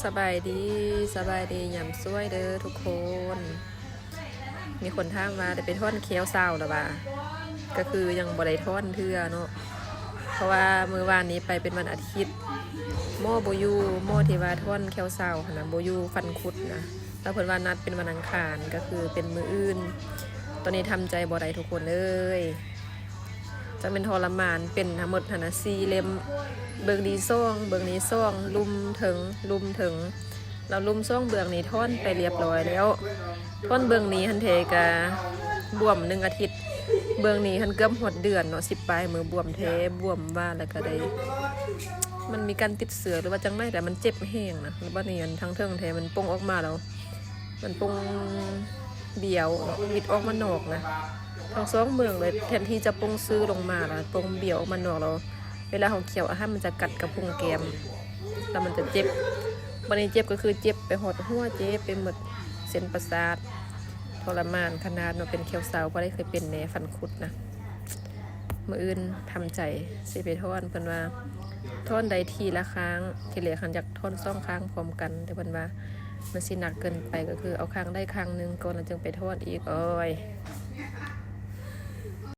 ສະບາຍດີ ສະບາຍດີຍາມສວຍເດີທຸກຄົນ. ມີຄົນຖາມວ່າໄດ້ໄປຖອນແຂ້ວຊາວແລ້ວບໍ່? ກໍຄືຍັງບໍ່ໄດ້ຖອນເທື່ອເນາະ ເພາະວ່າມື້ວານນີ້ໄປເປັນວັນອາທິດ ໝໍບໍ່ຢູ່ ໝໍທີ່ວ່າຖອນແຂ້ວຊາວຫັ້ນນະ ບໍ່ຢູ່ຟັນຄຸດນະ ແລ້ວເພິ່ນວ່ານັດເປັນວັນອັງຄານ ກໍຄືເປັນມື້ອື່ນ. ຕອນນີ້ທຳໃຈບໍ່ໄດ້ທຸກຄົນເອີຍ. ຈັກແມ່ນທໍລະມານ ເປັນທັງໝົດຫັ້ນນະສີ່ເຫຼັ້ມ ເບື້ອງນີ້ສອງ ເບື້ອງນີ້ສອງ ລຸ່ມເທິງ ລຸ່ມເທິງ ແລ້ວລຸ່ມສອງເບື້ອງນີ້ຖອນໄປລຽບລ້ອຍແລ້ວ. ຖອນເບື້ອງນີ້ຫັ້ນແທ້ກະບວມໜຶ່ງອາທິດ ເບື້ອງນີ້ຫັ້ນເກືອບຮອດເດືອນເນາະ ສິບປາຍມື້ບວມແທ້ ບວມວ່າແລ້ວກະໄດ້ ມັນມີການຕິດເຊື້ອ ຫຼືວ່າຈັ່ງໃດແຫຼະ ມັນເຈັບແຮງນະ. ແລ້ວບາດນີ້ອັນທາງເທິງແທ້ມັນປົ່ງອອກມາແລ້ວ ມັນປົ່ງ ບ້ຽວເນາະ ບິດອອກມານອກນະ ທັງສອງເບື້ອງເລີຍ ແທນທີ່ຈະປົ່ງຊື່ລົງມາລະປົ່ງບ້ຽວອອກມານອກ ແລ້ວເວລາເຮົາຄຽວອາຫານມັນຈະກັດກັບພຸງແກ້ມ ແລ້ວມັນຈະເຈັບ. ບາດນີ້ເຈັບກໍຄືເຈັບໄປຮອດຫົວ ເຈັບໄປໝົດເສັ້ນປະສາດ ທໍລະມານຂະໜາດເນາະ. ເປັນແຂ້ວຊາວ ບໍ່ໄດ້ເຄີຍເປັນແດ່ ຟັນຄຸດນະ. ມື້ອື່ນທຳໃຈຊິໄປຖອນ ເພິ່ນວ່າຖອນໄດ້ທີລະຂ້າງ. ທີແລກຫັ້ນຢາກຖອນສອງຂ້າງພ້ອມກັນ ແຕ່ເພິ່ນວ່າມັນຊິໜັກເກີນໄປ ກໍຄືເອົາຂ້າງໃດຂ້າງໜຶ່ງກ່ອນ ແລ້ວຈຶ່ງໄປຖອນອີກ. ໂອ້ຍ